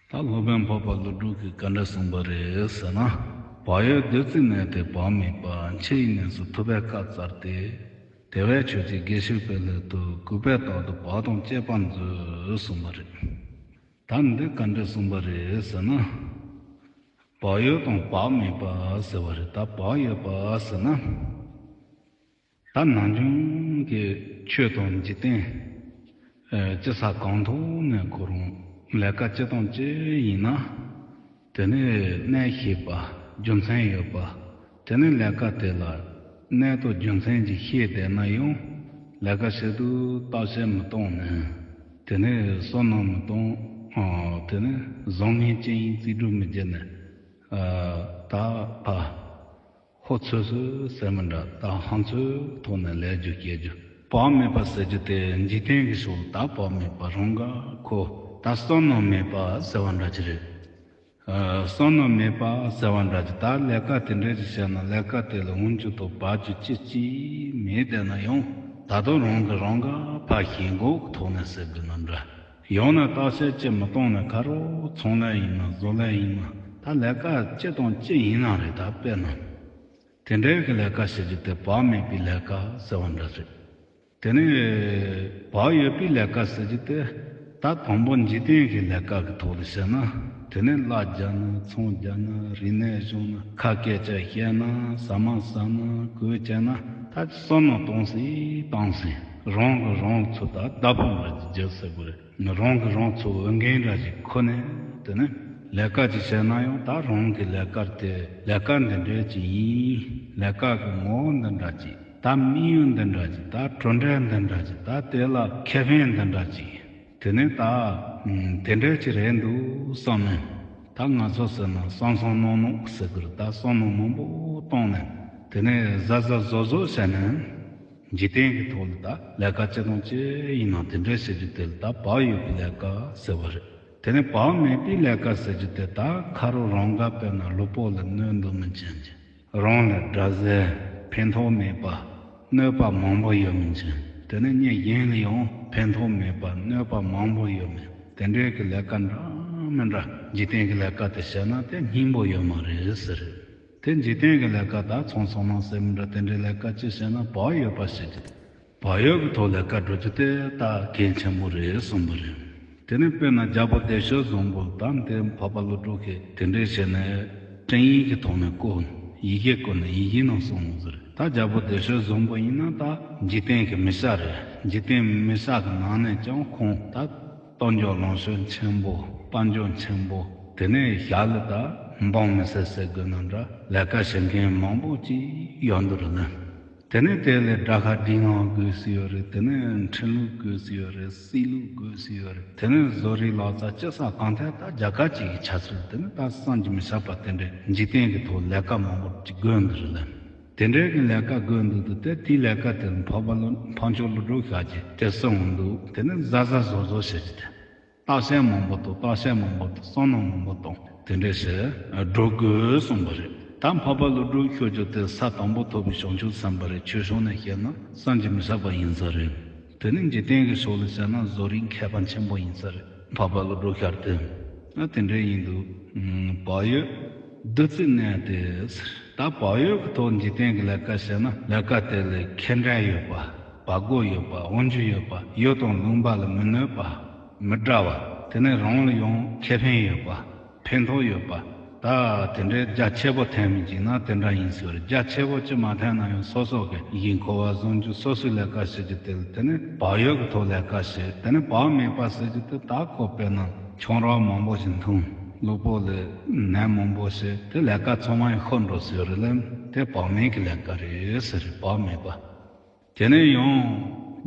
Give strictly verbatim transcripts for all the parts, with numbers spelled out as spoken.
ད་སློབ་དཔོན་འཕགས་པ་ཀླུ་སྒྲུབ་ཀྱིས་ག་འདྲ་གསུངས་པ་རེད་ཟེར་ན། བག་ཡོད་བདུད་རྩི་གནས་ཏེ་བག་མེད་པ། འཆི་ཡི་གནས་སུ་ཐུབ་པས་བཀའ་སྩལ་ཏེ། དེ་བས་ཁྱོད་ཀྱིས་དགེ་བཤེས་པའི་སླད་དུ། གུས་པས་རྟག་ཏུ་བག་དང་བཅས་པར་མཛོད་གསུངས་པ་རེད། ད་འདི་ག་འདྲ་གསུངས་པ་རེད་ཟེར་ན། བག་ཡོད་དང་བག་མེད་པ་ཟེར་བ་རེད། ད་བག་ཡོད་པ་ཟེར་ན། ད་ནམ་རྒྱུན་གྱི་ཆོས་དང་འཇིག་རྟེན། ཨ། ཅི་ས་གང་ཐོག་ནས་ཁོ་རང་ལས་ཀ་ཅི་དང་ཅི་ཡིན་ན། དེ་ནི་གནད་ཤེས་པ། རྒྱུ་མཚན་ཡོད་པ། དེ་ནི་ལས་ཀ་དེ་ལ་གནད་དང་རྒྱུ་མཚན་ཅིག་ཤེས་བསྡད་ན་ཡང་། ལས་ཀ་བྱེད་དུས་བརྟག་དཔྱད་མི་གཏོང་ནས། དེ་ནི་བསམ་མནོ་མི་གཏོང་། ཨ། དེ་ནི་བཟང་ངན་ཅི་ཡིན་རྩིས་སྤྲོད་མི་བྱེད་ནས། ཨ། ད་ཕ། ཧོ་ཚོད་སོད་ཟེར་མི་འདྲ། ད་ཧང་ཚོད་ཐོག་ནས་ལས་རྒྱུ་སྐྱེལ་རྒྱུ། བག་མེད་པ་ཟེར་རྒྱུ་དེ་འཇིག་རྟེན་གྱི་ཕྱོགས་ལ་ད་བག་མེད་པ་རང་ག་ཁོ། ད་བསམ་མནོ་མེད་པ་ཟེར་བ་འདྲ་ཅིག་རེད། ཨ། བསམ་མནོ་མེད་པ་ཟེར་བ་འདྲ་ཅིག། ད་ལས་ཀ་དེ་འདྲ་ཅིག་བྱས་ན་ལས་ཀ་དེ་ལ་འོང་རྒྱུ་དང་བག་རྒྱུ་ཅི་ཅི་མེད་བསྡད་ན་ཡང་། ད་དུང་རང་གི་རང་ག་ཕ་ཞེན་ཁོག་གི་ཐོག་ནས་ཟེར་དགོས་ན་འདྲ། ཡང་ན་བརྟག་དཔྱད་ཅི་མི་གཏོང་ན། ཁ་རོག་ཚོང་ལས་ཡིན་ན་བཟོ་ལས་ཡིན་ན། ད་ལས་ཀ་ཅི་དང་ཅི་ཡིན་ན་རེད། ད་དཔེར་ན་དེ་འདྲའི་གི་ལས་ཀ་བྱེད་རྒྱུ་དེ་བག་མེད་པའི་ལས་ཀ་ཟེར་བ་འདྲ་རེད། དེ་ནས་བག་ཡོད་པའི་ལས་ཀ་ཟེར་རྒྱུ་དེ། ད་དང་པོ་འཇིག་རྟེན་གྱི་ལས་ཀ་གི་ཐོག་ལ་བཤད་ན། དེ་ནས་གླ་རྒྱག་ན། ཚོང་རྒྱག་ན། རིག་གནས་སྦྱོང་ན། ཁ་སྐད་ཆ་བཤད་ན། ཟ་མ་ཟ་ན། གོས་གྱོན་ན། ད་བསམ་མནོ་གཏོང་སྲིད་གཏོང་སྲིད། རང་གིས་རང་ཚོ་ད་བདག་པོ་འདྲ་ཅིག་བརྒྱབ་ཟེར་དགོས་རེད། རང་གིས་རང་ཚོ་འོས་འགན་འདྲ་ཅིག་ཁུར་ནས། དེ་ནས་ལས་ཀ་ཅིག་བྱས་ན་ཡང་ད་རང་གི་ལས་ཀ་དེ་ལས་ཀ་འདི་འདྲ་ཅིག་ཡིན། ལས་ཀ་གི་ངོ་བོ་འདི་འདྲ་ཅིག། ད་དམིགས་ཡུལ་འདི་འདྲ་ཅིག། ད་གྲུབ་འབྲས་འདི་འདྲ་ཅིག། ད་དེ་ལ་ཁེ་ཕན་འདི་འདྲ་ཅིག། དེ་ནས་ད་དེ་འདྲ་ཅིག་རེད་འདུག་བསམ་ནས། ད་ང་ཚོ་ཟེར་ན་བསམ་བསམ་མནོ་མནོ་ཟེར་གི་རེད། ད་བསམ་མནོ་མང་པོ་བཏང་ནས། དེ་ནས་གཟབ་གཟབ་གཟབ་གཟབ་བྱས་ནས། འཇིག་རྟེན་གྱི་ཐོག་ལ་ད་ལས་ཀ་ཅི་དང་ཅི་ཡིན་ན་དེ་འདྲ་བྱེད་རྒྱུ་དེ་ལ་ད་བག་ཡོད་པའི་ལས་ཀ་ཟེར་བ་རེད། དེ་ནས་བག་མེད་པའི་ལས་ཀ་ཟེར་རྒྱུ་དེ། ད་ཁ་རོག་རང་ག་དཔེར་ན་ལུས་པོ་ལ་གནོད་འདུག་མི་བྱེད་རྒྱུ། རང་ལ་དགྲ་ཟས་ཕན་ཐོགས་མེད་པ། གནོད་པ་མང་པོ་ཡོད་མི་བྱེད། དེ་ནས་མི་གཞན་ལ་ཡང་ཕན་ཐོགས་མེད་པ། གནོད་པ་མང་པོ་ཡོད་མི། དེ་འདྲའི་གི་ལས་ཀ་འདྲ་མི་འདྲ། འཇིག་རྟེན་གྱི་ལས་ཀ་དེ་བྱས་ན་དེ་སྙིང་པོ་ཡོད་མ་རེད་ཟེར། དེ་འཇིག་རྟེན་གྱི་ལས་ཀ་ད་ཚོང་ཚོང་ལམ་ཟེར་མི་འདྲ། དེ་འདྲའི་ལས་ཀ་ཅི་བྱས་ན་བག་ཡོད་པ་བྱེད་ཀྱི། བག་ཡོད་ཀྱི་ཐོག་ལས་ཀ་སྒྲུབ་རྒྱུ་དེ་ད་གལ་ཆེན་པོ་རེད་གསུངས་པ་རེད། དེ་ནས་དཔེར་ན་རྒྱལ་པོ་བདེ་སྤྱོད་བཟང་པོ་ད་དེ་འཕགས་པ་ཀླུ་སྒྲུབ་ཀྱིས་དེ་འདྲའི་བྱས་ནས་སྤྲིངས་ཡིག་གི་ཐོག་ནས་བཀོད། ཡི་གེ་བཀོད་ནས་ཡི་གེའི་ནང་གསུངས་ཟེར། ད་རྒྱལ་པོ་བདེ་སྤྱོད་བཟང་པོ་ཡིན་ན་ད་འཇིག་རྟེན་གྱི་མི་ས་རེད། འཇིག་རྟེན་མི་ས་གི་ནང་ནས་ཀྱང་ཁོང་ད་རྟ་མགྱོགས་ལོངས་སྤྱོད་ཆེན་པོ། དཔལ་འབྱོར་ཆེན་པོ། དེ་ནས་ཞྭ་ལུ་ད་འབངས་མི་སེར་ཟེར་དགོས་ན་འདྲ། ལས་ཀ་བྱེད་མཁན་མང་པོ་ཅིག་ཡོང་འདུག་རེད་ལ། དེ་ནས་དེ་ལས་དགྲ་ཤ་སྒྲིག་ནང་དགོས་སུ་ཡོད་རེད། དེ་ནས་ཁྲིམས་ལུགས་དགོས་སུ་ཡོད་རེད། སྲིད་ལུགས་དགོས་སུ་ཡོད་རེད། དེ་ནས་བཟོ་རིག་ལག་རྩལ་ཅི་ས་གང་ཐད་ད་རྒྱལ་ཁབ་ཅིག་གི་ཆ་ཚུལ། དེ་ནས་ད་བསམ་གྱིས་མི་ཁྱབ་པ་དེ་འདྲའི་འཇིག་རྟེན་གྱི་ཐོག་ལས་ཀ་མང་པོ་ཅིག་དགོས་འདུག་རེད་ལ། དེ་འདྲའི་གི་ལས་ཀ་དགོས་འདུག་དུས་དེ་དེའི་ལས་ཀ་དེ་འཕགས་པ་ཀླུ་འཕགས་མཆོག་ཀླུ་སྒྲུབ་ཞབས་ཀྱིས་དེ་གསུངས་འདུག་དེ་ནས་གཟབ་གཟབ་གཟབ་གཟབ་བྱེད་ཀྱི་དེ། བརྟག་དཔྱད་མང་པོ་དང་བརྟག་དཔྱད་མང་པོ་དང་བསམ་མནོ་མང་པོ་དང་དེ་འདྲ་བྱས་སྒྲུབ་དགོས་གསུངས་པ་རེད། ད་འཕགས་པ་ཀླུ་སྒྲུབ་ཤོད་རྒྱུ་དེ་ས་དང་པོ་ཐོབ་པའི་བྱང་ཆུབ་སེམས་དཔའ་རེད། ཆོས་ཕྱོགས་ནས་བཤད་ན་བསམ་གྱིས་མི་ཁྱབ་པ་ཡིན་ས་རེད། དེ་ནི་འཇིག་རྟེན་གྱི་ཕྱོགས་ལ་བཤད་ན་བཟོ་རིག་མཁས་པ་ཆེན་པོ་ཡིན་ས་རེད། འཕགས་པ་ཀླུ་སྒྲུབ་ཤར་དེ། ཨ། དེ་འདྲ་ཡིན་དུས། བག་ཡོད་བདུད་རྩི་གནས་ཏེ་ཟེར། ད་བག་ཡོད་ཀྱི་ཐོག་འཇིག་རྟེན་གྱི་ལས་ཀ་བྱས་ན་ལས་ཀ་དེ་ལ་ཁེ་འབྲས་ཡོད་པ། བག་གོ་ཡོད་པ། དབང་རྒྱུ་ཡོད་པ། ཡུལ་དང་ལུང་པ་ལ་མི་གནོད་པ། མི་དགྲ་བ། དེ་ནས་རང་ལ་ཡང་ཁེ་ཕན་ཡོད་པ། ཕན་ཐོགས་ཡོད་པ། ད་དེ་འདྲའི་རྒྱ་ཆེ་པོ་འཐེན་མི་བྱེད་ན་དེ་འདྲ་ཡིན་ཟེར། རྒྱ་ཆེ་པོ་ཅི་མ་འཐེན་ན་ཡང་སོ་སོ་གི་ཡིད་འཁོར་བ་བཟུང་རྒྱུ། སོ་སོའི་ལས་ཀ་བྱེད་རྒྱུ་དེ་ལ་དེ་ནི་བག་ཡོད་ཀྱི་ཐོག་ལས་ཀ་བྱེད། དེ་ནི་བག་མེད་པ་ཟེར་རྒྱུ་དེ་ད་ཁོ་དཔེར་ན་ཁྱུང་ར་མང་པོ་ཞིག་འཐུང་། ལུས་པོ་ལ་ནད་མང་པོ་བྱེད། དེ་ལས་ཀ་ཚང་མ་ཡང་ཤོར་འགྲོ་ཟེར་རེད་ལ། དེ་བག་མེད་ཀྱི་ལས་ཀ་རེད་ཟེར། བག་མེད་པ། དེ་ནས་ཡང་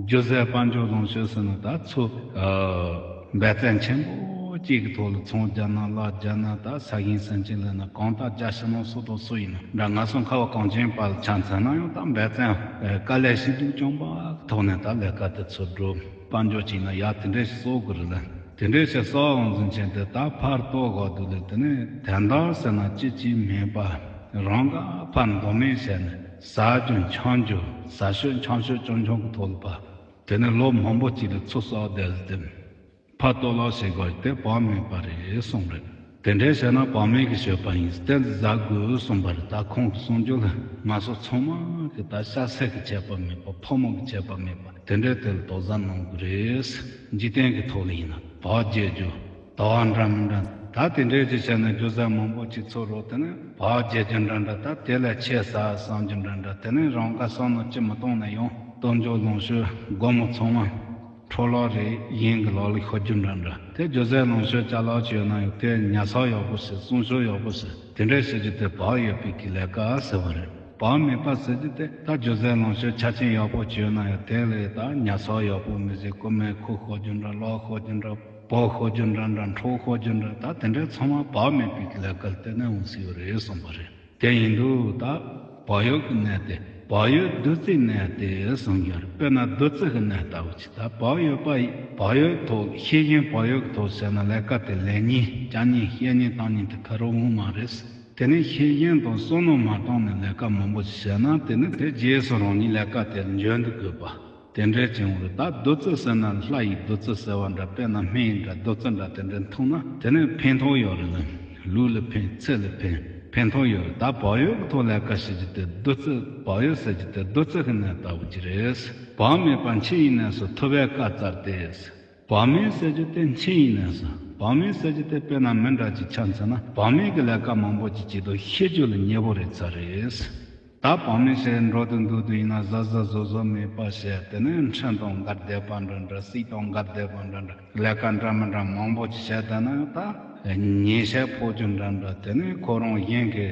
རྒྱུ་ཟས་དཔལ་འབྱོར་ལོངས་སྤྱོད་ཟེར་ན་ད་ཚོ། ཨ། འབད་བརྩོན་ཆེན་པོ་གཅིག་གི་ཐོག་ལ་ཚོང་རྒྱག་ན་གླ་རྒྱག་ན་ད་ས་ཞིང་སེམས་ཅན་ལས་ན་གང་ལྟར་རྒྱ་ཕྱི་ནང་སུ་དང་སུ་ཡིན་ན་འདྲ། ང་ཚོ་ཁ་བ་གངས་ཅན་པ་ལ་ཆ་མཚོན་ན་ཡང་ད་འབད་བརྩོན་དཀའ་ལས་ཞིག་ཏུ་བསྐྱོན་པ་གི་ཐོག་ནས་ད་ལས་ཀ་དེ་ཚོ་སྒྲུབ། དཔལ་འབྱོར་བྱས་ན་ཡ་དེ་འདྲས་ཞིག་གསོག་དགོས་རེད་ལ། དེ་འདྲས་ཞིག་གསོག་འོང་ཚུན་ཆད་དེ་ད་ཕར་ལྟོ་གོ་དུས་ལ་དེ་ནས་དོན་དག་ཟེར་ན་ཅི་ཅི་མེད་པ། རང་ག་ཕར་མདོ་མེད་བྱས་ནས་ཟ་རྒྱུ་འཆང་རྒྱུ། ཟ་ཤོས་འཆང་ཤོས་ཆུང་ཆུང་གི་ཐོག་ལ་པ། དེ་ནས་ལོ་མང་པོ་ཅིག་ལ་ཚུར་གསོག་བསྡད་ཟེར་ཏེ། ཕར་གཏོར་བརླག་བྱེད་དགོས་དེ་བག་མེད་པ་རེད་གསུངས་རེད། དེ་འདྲའི་བྱས་ན་བག་མེད་ཀྱི་སྤྱོད་པ་ཡིན་དེ་ཟ་དགོས་གསུངས་པ་རེད། ད་ཁོང་གི་གསུང་རྒྱུ་ལ་ང་ཚོ་ཚང་མ་གི་ད་ཤ་ཟད་ཀྱི་ཆད་པ་མེད་པ། ཕོ་མོ་གི་ཆད་པ་མེད་པ་དེ་འདྲའི་དེ་ལ་དོགས་ཟ་གནང་དགོས་རེད། འཇིག་རྟེན་གྱི་ཐོག་ལ་ཡིན་ན་བག་བརྒྱད་རྒྱུ། ཟླ་བ་འདྲ་མི་འདྲ་ད་དེ་འདྲའི་ཅིག་བྱས་ན་རྒྱུ་ཟས་མང་པོ་ཅིག་འཚོལ་རོགས། དེ་ནས་བག་བརྒྱད་རྒྱུ་འདྲ་འདྲ། ད་དེ་ལས་ཆེ་ཟ་བསམ་རྒྱུ་འདྲ་འདྲ། དེ་ནས་རང་དགའ་བསམ་མནོ་ཅི་མི་གཏོང་ན་ཡང་གཏོར་འཇོག་ལོངས་སྤྱོད་སྒོར་མོ་ཚང་མ་འཕྲོ་བརླག་རེད། གཞན་གྱི་ལག་ལ་ཤོར་རྒྱུ་འདྲ་འདྲ། དེ་རྒྱུ་ཟས་ལོངས་སྤྱོད་ཅ་ལག་ཅིག་ཡོད་ན་ཡང་དེ་ཉར་ཚགས་ཡག་པོ་བྱེད། སྲུང་སྐྱོབ་ཡག་པོ་བྱེད། དེ་འདྲ་བྱེད་རྒྱུ་དེ་བག་ཡོད་པའི་གི་ལས་ཀ་ཟེར་བ་རེད། བག་མེད་པ་ཟེར་རྒྱུ་དེ་ད་རྒྱུ་ཟས་ལོངས་སྤྱོད་ཆ་རྐྱེན་ཡག་པོ་ཅིག་ཡོད་ན་ཡང་དེ་ལས་ད་ཉར་ཚགས་ཡག་པོ་མི་བྱེད། རྐུ་མས་ཁོ་ཤོར་རྒྱུ་འདྲ། གློག་ཤོར་རྒྱུ་འདྲ། བོ་ཤོར་རྒྱུ་འདྲ་འདྲ། འཕྲོག་ཤོར་རྒྱུ་འདྲ། ད་དེ་འདྲའི་ཚང་མ་བག་མེད་པའི་གི་ལས་ཀ་ལ་བརྟེན་ནས་འོང་སྲིད་པ་རེད་གསུངས་པ་རེད། དེ་ཡིན་དུས་ད་བག་ཡོད་ཀྱི་གནས་དེ། བག་ཡོད་བདུད་རྩིའི་གནས་ཏེ་གསུངས་ཡོད་རེད། དཔེར་ན་བདུད་རྩི་གི་གནས་ལྟ་བུ་ཅིག་ད་བག་ཡོད་པ་ཡི་བག་ཡོད་ཐོག་ཤེས་བཞིན་བག་ཡོད་ཀྱི་ཐོག་བྱས་ན་ལས་ཀ་དེ་ལེགས་ཉེས་བྱ་ཉེས་བཤད་ཉེས་བཏང་ཉེས་དེ་ག་རུ་འོང་མ་རེད། དེ་ནས་ཤེས་བཞིན་དང་བསམ་མནོ་མ་བཏང་ནས་ལས་ཀ་མང་པོ་ཞིག་བྱས་ན་དེ་ནི་དེ་རྗེས་སུ་རང་ཉིད་ལས་ཀ་དེར་འཇོན་དུ་དགོས་པ། དེ་འདྲའི་ཅིག་འོང་རེད། ད་བདུད་རྩི་ཟེར་ན་ལྷ་ཡི་བདུད་རྩི་ཟེར་བ་འདྲ། དཔེར་ན་སྨན་ཡིན་འདྲ་བདུད་རྩི་འདྲ་དེ་འདྲ་འཐུང་ན་དེ་ནི་ཕན་ཐོགས་ཡོད་རེད་ལ། ལུས་ལ་ཕན། ཚེ་ལ་ཕན། ཕན་ཐོགས་ཡོད་རེད། ད་བག་ཡོད་ཀྱི་ཐོག་ལས་ཀ་བྱེད་རྒྱུ་དེ་བདུད་རྩི། བག་ཡོད་ཟེར་རྒྱུ་དེ་བདུད་རྩི་གི་གནས་ལྟ་བུ་ཅིག་རེད། བག་མེད་པ་འཆི་བའི་གནས་སུ་ཐུབ་པས་བཀའ་སྩལ་ཏེ། བག་མེད་ཟེར་རྒྱུ་དེ་འཆི་བའི་གནས་སུ། བག་མེད་ཟེར་རྒྱུ་དེ་དཔེར་ན་མི་འདྲ་ཅིག་ཆ་མཚོན་ན་བག་མེད་ཀྱི་ལས་ཀ་མང་པོ་ཅིག་བྱེད་དུས་ཤི་རྒྱུ་ལ་ཉེ་པོ་རེད་ཚར་རེད། ད་བག་མེད་ཟེར་འགྲོ་དུས་འདུག་དུས་ཡིན་ན་གཟབ་གཟབ་བཟོ་བཟོ་མེད་པ་བྱས། དེ་ནས་འཕྲིན་དང་འགལ་བསྡད་པ་འདྲ་འདྲ། སྲིད་དང་འགལ་བསྡད་པ་འདྲ་འདྲ། ལས་ཀ་འདྲ་མི་འདྲ་མང་པོ་ཅིག་བྱས་བསྡད་ན་ད་ཉེས་ཆད་ཕོག་རྒྱུ་འདྲ་འདྲ། དེ་ནས་ཁོ་རང་གཞན་གྱི་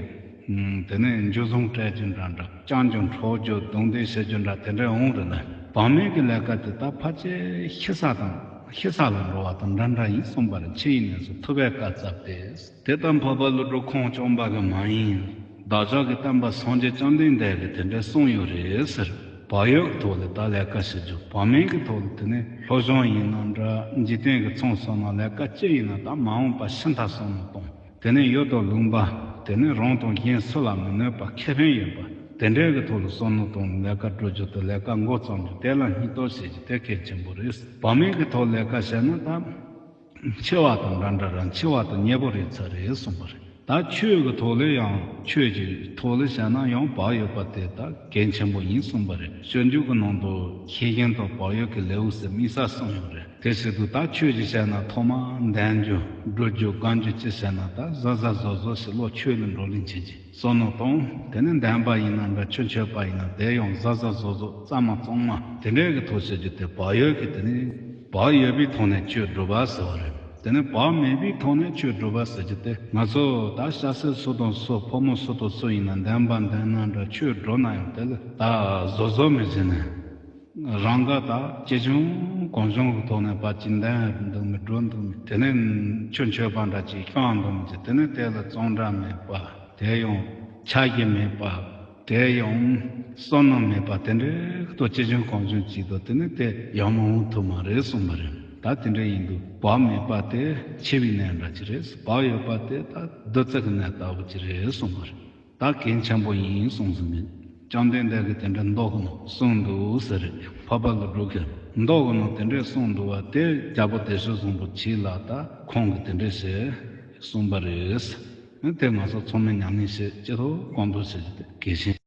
དེ་ནས་འཇུ་བཟུང་སྤྲད་རྒྱུ་འདྲ་འདྲ། རྐྱང་རྒྱུ་འཕྲོག་རྒྱུ་རྡུང་རྡེག་བྱེད་རྒྱུ་འདྲ་དེ་འདྲ་འོང་རེད་ལ། བག་མེད་ཀྱི་ལས་ཀ་དེ་ད་ཕལ་ཆེར་ཤི་ས་དང་ཤི་ས་ལ་འགྲོ་བ་དང་འདྲ་འདྲ་ཡིན་གསུངས་པ་རེད། འཆི་བའི་གནས་སུ་ཐུབ་པས་བཀའ་སྩལ་ཏེ། དེ་ལྟར་འཕགས་པ་ཀླུ་སྒྲུབ་ཁོང་རྐྱང་པ་གི་མ་ཡིན། བདག་ཅག་གི་བསྟན་པ་སངས་རྒྱས་བཅོམ་ལྡན་འདས་ཀྱིས་དེ་འདྲ་གསུངས་ཡོད་རེད་ཟེར། བག་ཡོད་ཀྱི་ཐོག་ལ་ད་ལས་ཀ་བྱེད་རྒྱུ། བག་མེད་ཀྱི་ཐོག་ལ་དེ་ནས་སློབ་སྦྱོང་ཡིན་ན་འདྲ། འཇིག་རྟེན་གྱི་མཚམས་སོགས་ན་ལས་ཀ་ཅི་ཡིན་ན་ད་མ་འོངས་པ་ཕྱི་མཐའ་བསམ་བློ་གཏོང་། དེ་ནས་ཡུལ་དང་ལུང་པ། དེ་ནས་རང་དང་གཞན་སུ་ལ་མི་གནོད་པ་ཁེ་ཕན་ཡོད་པ་དེ་འདྲའི་གི་ཐོག་ལ་བསམ་བློ་གཏོང་ནས་ལས་ཀ་སྒྲུབ་རྒྱུ་དང་ལས་ཀ་འགོ་བརྩམ་རྒྱུ་དེ་ལ་སྙིང་སྟོབས་བྱེད་རྒྱུ་དེ་གལ་ཆེན་པོ་རེད། བག་མེད་ཀྱི་ཐོག་ལས་ཀ་བྱས་ན་ད། འཆི་བ་དང་འདྲ་འདྲ་ར། འཆི་བ་དང་ཉེ་པོ་རེད་ཚར་རེད་གསུངས་པ་རེད། ད་ཆོས་ཀྱི་ཐོག་ལ་ཡང་ཆོས་ཀྱི་ཐོག་ལ་བྱས་ན་ཡང་བག་ཡོད་པ་དེ་ད་གལ་ཆེན་པོ་ཡིན་གསུངས་པ་རེད། སྤྱོད་འཇུག་གི་ནང་དུ་ཤེས་བཞིན་དང་བག་ཡོད་ཀྱི་ལེའུ་ཟེར་དམིགས་བསལ་གསུངས་ཡོད་རེད། དེ་བྱེད་དུས་ད་ཆོས་ཀྱི་བྱས་ན་ཐོག་མ་འདོན་རྒྱུ་སྒྲུབ་རྒྱུ་སྒོམ་རྒྱུ་ཅི་བྱས་ན་ད་གཟབ་གཟབ་གཟབ་གཟབ་བྱེད། བློ་ཆོས་ལ་འགྲོ་ལེན་བྱེད་ཀྱི། བསམ་བློ་གཏོང་། དེ་ནས་འདོན་པ་ཡིན་ན་འདྲ། ཆོས་མཆོད་པ་ཡིན་ན་དེ་ཡང་གཟབ་གཟབ་གཟབ་གཟབ་གཙང་མ་གཙང་མ་དེ་འདྲའི་གི་ཐོག་བྱེད་རྒྱུ་དེ་བག་ཡོད་ཀྱི། དེ་ནས་བག་ཡོད་པའི་ཐོག་ནས་ཆོས་སྒྲུབ་པ་ཟེར་བ་རེད། དེ་ནས་བག་མེད་པའི་ཐོག་ནས་ཆོས་སྒྲུབ་པ་ཟེར་རྒྱུ་དེ་ང་ཚོ་ད་སྐྱ་སེར་སུ་དང་སུ་ཕོ་མོ་སུ་དང་སུ་ཡིན་ན་འདོན་པ་འདོན་ན་འདྲ་ཆོས་སྒྲུབ་ན་ཡང་དེ་ལ་ད་གཟབ་གཟབ་མི་བྱེད་ནས། རང་ག་ད་ཅི་བྱུང་གང་བྱུང་གི་ཐོག་ནས་ཕར་ཅིག་འདོན་འདུག་མི་འགྲོ་འདུག་མི། དེ་ནས་ཆོས་མཆོད་པ་འདྲ་ཅིག་བསྐྱངས་འདུག་མི་ཅིག། དེ་ནས་དེ་ལ་གཙང་སྦྲ་མེད་པ། དེ་ཡང་ཆ་རྒྱུས་མེད་པ། དེ་ཡང་བསམ་མནོ་མེད་པ། དེ་འདྲའི་ཐོག་ཅི་བྱུང་གང་བྱུང་ཅིག་འདུག། དེ་ནས་དེ་ཡག་མོ་འོང་ཐུབ་མ་རེད་གསུངས་པ་རེད། ད་དེ་འདྲ་ཡིན་དུས་བག་མེད་པ་དེ་འཆི་བའི་གནས་འདྲ་ཅིག་རེད། བག་ཡོད་པ་དེ་ད་བདུད་རྩི་གི་གནས་ལྟ་བུ་ཅིག་རེད་གསུངས་པ་རེད། ད་གལ་ཆེན་པོ་ཡིན་གསུངས་ཟིན་མེད། བཅོམ་ལྡན་འདས་ཀྱིས་དེ་འདྲ་མདོ་གི་ནང་གསུངས་འདུག་ཟེར་རེད། འཕགས་པ་ཀླུ་སྒྲུབ་ཀྱིས་མདོ་གི་ནང་དེ་འདྲ་གསུངས་འདུག་བ། དེ་རྒྱལ་པོ་བདེ་སྤྱོད་བཟང་པོ་ཁྱེད་ལ་ད་ཁོང་གིས་དེ་འདྲ་ཞེས་གསུངས་པ་རེད། དེ་ང་ཚོ་ཚང་མས་ཉམས་ལེན་བྱེད། ཅི་ཐུབ་གང་ཐུབ་བྱེད་རྒྱུ་དེ་གལ་ཆེན།